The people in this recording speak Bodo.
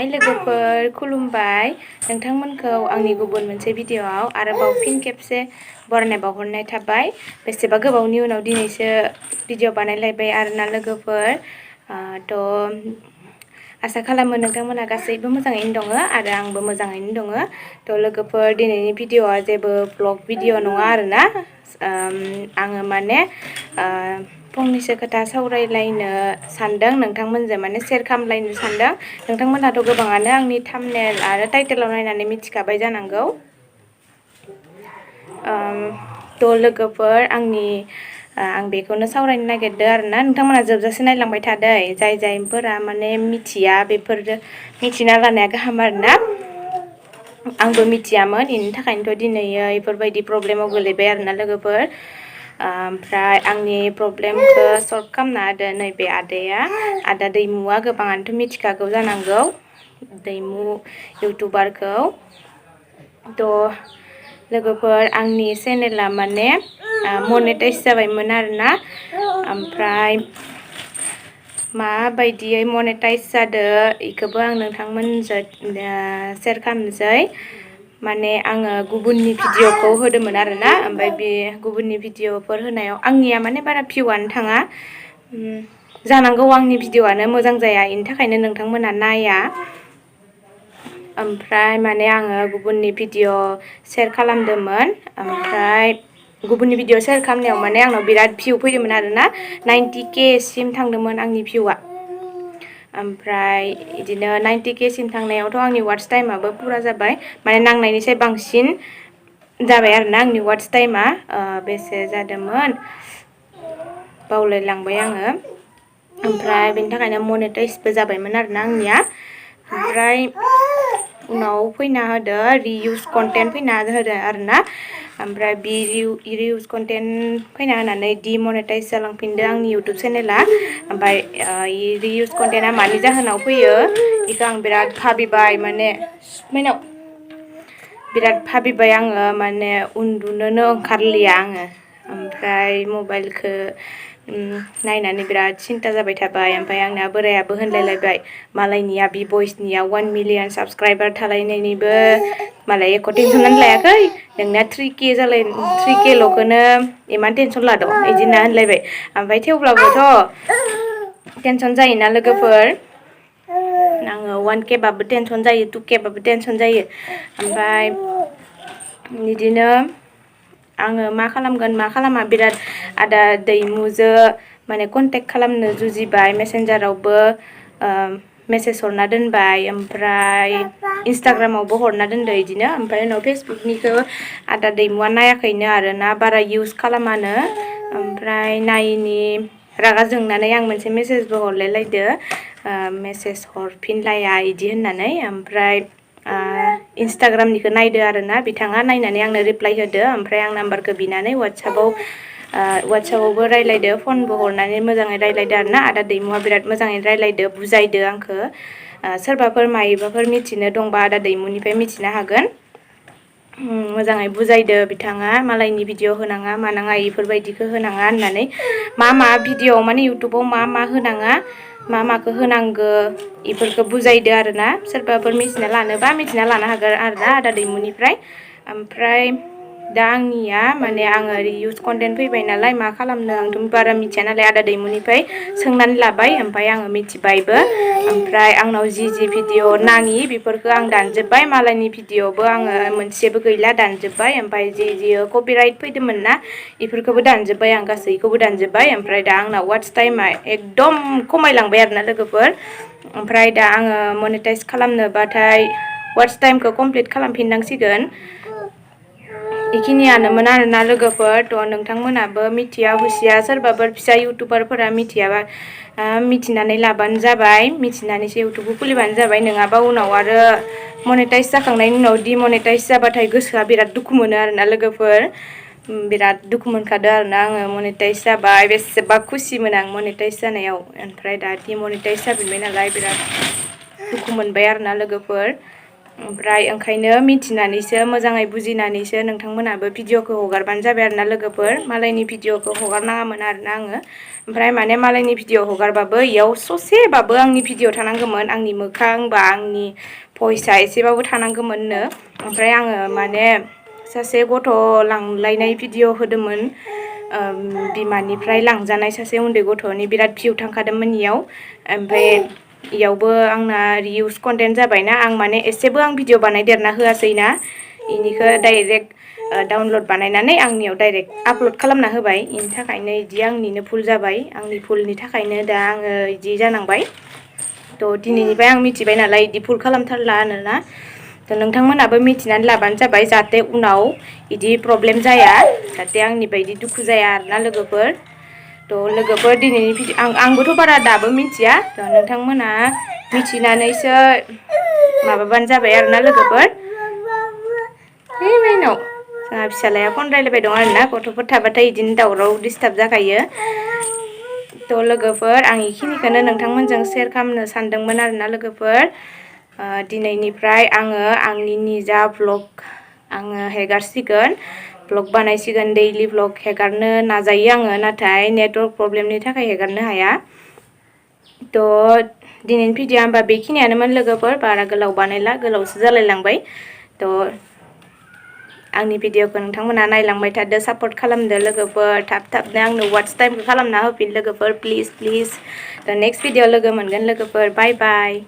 हाय लोगोफोर खुलुमबाय नोंथांमोनखौ आंनि गुबुन मोनसे भिडिअआव आरोबाव फिन खेबसे बरायनाय बावहरनाय थाबाय। बेसेबा गोबावनि उनाव दिनैसो भिडिअ बानायलायबाय आरोना लोगोफोर। थ' आसा खालामो नोंथांमोना गासैबो मोजाङैनो दङ आरो आंबो मोजाङैनो दङ। थ' लोगोफोर दिनैनि भिडिअआ जेबो ब्लग भिडिअ नङा आरोना। आङो माने फंनैसो खोथा सावरायलायनो सानदों नोंथांमोनजों, माने शेयार खालामलायनो सानदों। नोंथांमोनहाथ' गोबाङानो आंनि थाम्बनेल आरो टाइटेलाव नायनानै मिथिखाबाय जानांगौ। थ' लोगोफोर आं बेखौनो सावरायनो नागिरदों आरोना। नोंथांमोना जोबजासे नायलांबाय थादै, जायफोरा माने मिथिया बेफोरो मिथिना लानाया गाहाम आरोना। आंबो मिथियामोन, बेनि थाखायनोथ' दिनै बेफोरबायदि प्रब्लेमाव गोलैबाय आरोना लोगोफोर। ओमफ्राय आंनि प्रब्लेमखौ सल्भ खालामना होदो नैबे आदा दैमुआ। गोबाङानोथ' मिथिखागौ जानांगौ दैमु इउटुबारखौ। थ' लोगोफोर आंनि चेनेला माने मनेटाइज जाबायमोन आरोना। ओमफ्राय माबायदियै मनेटाइज जादों बेखौबो आं नोंथांमोनजों शेयार खालामनोसै। माने आङो गुबुननि भिडिअखौ होदोंमोन आरोना, ओमफ्राय बे गुबुननि भिडिअफोर होनायाव आंनिया माने बारा भिउआनो थाङा जानांगौ। आंनि भिडिअआनो मोजां जाया, बेनि थाखायनो नोंथांमोना नाया। ओमफ्राय माने आङो गुबुननि भिडिअ शेयार खालामदोंमोन, ओमफ्राय गुबुननि भिडिअ शेयार खालामनायाव माने आंनाव बिराद भिउ फैदोंमोन आरोना। 90K सिम थांदोंमोन आंनि भिउआ। ओमफ्राय बिदिनो 90K सिम थांनायावथ' आंनि वाट्च टाइमाबो फुरा जाबाय, माने नांनायनिसाय बांसिन जाबाय आरोना आंनि वाट्च टाइमा। बेसे जादोंमोन बावलायलांबाय आङो। ओमफ्राय बेनि थाखायनो मनेटाइजबो जाबायमोन आरोना आंनिया। ओमफ्राय उनाव फैना होदो रिउस कन्टेन्ट फैना होदो आरोना। ओमफ्राय बे रिउस कन्टेन्ट फैना होनानै डिमनेटाइज जालांफिनदो आंनि इउटुब चेनेला। ओमफ्राय रिउस कन्टेन्टआ मानि जाहोनाव फैयो बेखौ आं बिराद भाबिबाय, माने बिराद भाबिबाय आङो, माने उन्दुनोनो ओंखारलिया आङो। ओमफ्राय मबाइलखौ नायनानै बिराद सिन्था जाबाय थाबाय। ओमफ्राय आंना बोरायाबो होनलायलायबाय, मालायनिया बि बयसनिया 1 मिलियन साबसक्राइबार थालायनायनिबो मालाय एख' टेनसनानो लायाखै, नोंना 3K ल'खौनो इमान टेनसन लादों बिदि होनना होनलायबाय। ओमफ्राय थेवब्लाबोथ' टेनसन जायोना लोगोफोर। आङो 1K बाबो टेनसन जायो, 2K बाबो टेनसन जायो। ओमफ्राय बिदिनो आङो मा खालामगोन मा खालामा बिराद आदा दैमुजो माने कन्टेक्ट खालामनो जुजिबाय। मेसेन्जारावबो मेसेज हरना दोनबाय, ओमफ्राय इन्सटाग्रामावबो हरना दोनदो बिदिनो। ओमफ्राय उनाव फेसबुकनिखौ आदा दैमुआ नायाखैनो आरोना, बारा इउज खालामानो। ओमफ्राय नायिनि रागा जोंनानै आं मोनसे मेसेजबो हरलायलायदो, मेसेज हरफिनलाया बिदि होननानै। ओमफ्राय इन्सटाग्रामनिखौ नायदो आरोना बिथाङा, नायनानै आंनो रिप्लाय होदो। ओमफ्राय आं नाम्बारखौ बिनानै वाट्सएपआवबो रायज्लायदो, फनबो हरनानै मोजाङै रायज्लायदो आरोना। आदा दैमुआ बिराद मोजाङै रायज्लायदो, बुजायदो आंखौ। सोरबाफोर मायोबाफोर मिथिनो दंबा आदा दैमुनिफ्राय मिथिनो हागोन। मोजाङै बुजायदो बिथाङा, मालायनि भिडिअ होनाङा मानाङा बेफोरबायदिखौ होनाङा होननानै। मा भिडिअ माने इउटुबाव मा होनाङा, माखौ होनांगौ बेफोरखौ बुजायदो आरोना। सोरबाफोर मिथिना लानोबा मिथिना लानो हागोन आरोना आदा दैमुनिफ्राय। ओमफ्राय दा आंनिया माने आङो रिउस कन्टेन्ट फैबाय नालाय मा खालामनो, आंथ' बारा मिथिया नालाय आदा दैमुनिफ्राय सोंनानै लाबाय। ओमफ्राय आङो मिथिबायबो। ओमफ्राय आंनाव जि भिडिअ नाङि बेफोरखौ आं दानजोब्बाय, मालायनि भिडिअबो आङो मोनसेबो गैला दानजोब्बाय। ओमफ्राय जि कपिराइट फैदोंमोन ना बेफोरखौबो दानजोब्बाय, आं गासैखौबो दानजोब्बाय। ओमफ्राय दा आंना वाट्च टाइमा एकदम खमायलांबाय आरोना लोगोफोर। ओमफ्राय दा आङो मनेटाइज खालामनोबाथाय वाट्च टाइमखौ कमप्लिट खालामफिननांसिगोन। बेखिनियानोमोन आरोना लोगोफोर। थ' नोंथांमोनाबो मिथिया हुसिया सोरबाफोर फिसा इउटुबारफोरा मिथियाबा मिथिनानै लाबानो जाबाय, मिथिनानैसो इउटुबखौ खुलिबानो जाबाय। नङाबा उनाव आरो मनेटाइज जाखांनायनि उनाव डिमनेटाइज जाबाथाय गोसोआ बिराद दुखु मोनो आरोना लोगोफोर। बिराद दुखु मोनखादो आरोना आङो। मनेटाइज जाबाय बेसेबा खुसिमोन आं मनेटाइज जानायाव। ओमफ्राय दा डिमनेटाइज जाफिनबाय नालाय बिराद दुखु मोनबाय आरोना लोगोफोर। ओमफ्राय ओंखायनो मिथिनानैसो मोजाङै बुजिनानैसो नोंथांमोनाबो भिडिअखौ हगारबानो जाबाय आरोना लोगोफोर। मालायनि भिडिअखौ हगारनाङामोन आरोना आङो। ओमफ्राय माने मालायनि भिडिअ हगारबाबो इयाव ससेबाबो आंनि भिडिअ थानांगौमोन, आंनि मोखां बा आंनि भइसआ एसेबाबो थानांगौमोननो। ओमफ्राय आङो माने सासे गथ' लांलायनाय भिडिअ होदोंमोन, बिमानिफ्राय लांजानाय सासे उन्दै गथ'नि बिराद भिउ थांखादोंमोन इयाव। ओमफ्राय इयावबो आंना रिउस कन्टेन्ट जाबायना, आं माने एसेबो आं भिडिअ बानायदेरना होआसैना, इनिखौ डाइरेक्ट डाउनलड बानायनानै आंनियाव डाइरेक्ट आपलड खालामना होबाय। इनि थाखायनो इदि आंनिनो भुल जाबाय, आंनि भुलनि थाखायनो दा आङो इदि जानांबाय। थ' दिनैनिफ्राय आं मिथिबाय नालाय इदि भुल खालामथारला आरोना। थ' नोंथांमोनाबो मिथिनानै लाबानो जाबाय, जाहाथे उनाव इदि प्रब्लेम जाया, जाहाथे आंनि बायदि दुखु जाया आरोना लोगोफोर। थ' लोगोफोर दिनैनि भिडिअ आंबोथ' बारा दाबो मिथिया, थ' नोंथांमोना मिथिनानैसो माबाबानो जाबाय आरोना लोगोफोर। है माइनाव जोंहा फिसालाया फन रायलायबाय दं आरोना, गथ'फोर थाबाथाय इदिनो दावराव डिस्टार्ब जाखायो। थ' लोगोफोर आं इखिनिखौनो नोंथांमोनजों शेयार खालामनो सानदोंमोन आरोना लोगोफोर। दिनैनिफ्राय आङो आंनि निजा भ्लग आङो हेगारसिगोन, भ्लग बानायसिगोन, दैलि भ्लग हेगारनो नाजायो आङो, नाथाय नेटवर्क प्रब्लेमनि थाखाय हेगारनो हाया। थ' दिनैनि भिडिअ होमबा बेखिनियानोमोन लोगोफोर, बारा गोलाव बानायला, गोलावसो जालायलांबाय। थ' आंनि भिडिअखौ नोंथांमोना नायलांबाय थादो, सापर्ट खालामदो लोगोफोर, थाबनो आंनो वाट्च टाइमखौ खालामना होफिन लोगोफोर, प्लिज। थ' नेक्स्ट भिडिअ लोगो मोनगोन लोगोफोर, बाय बाय।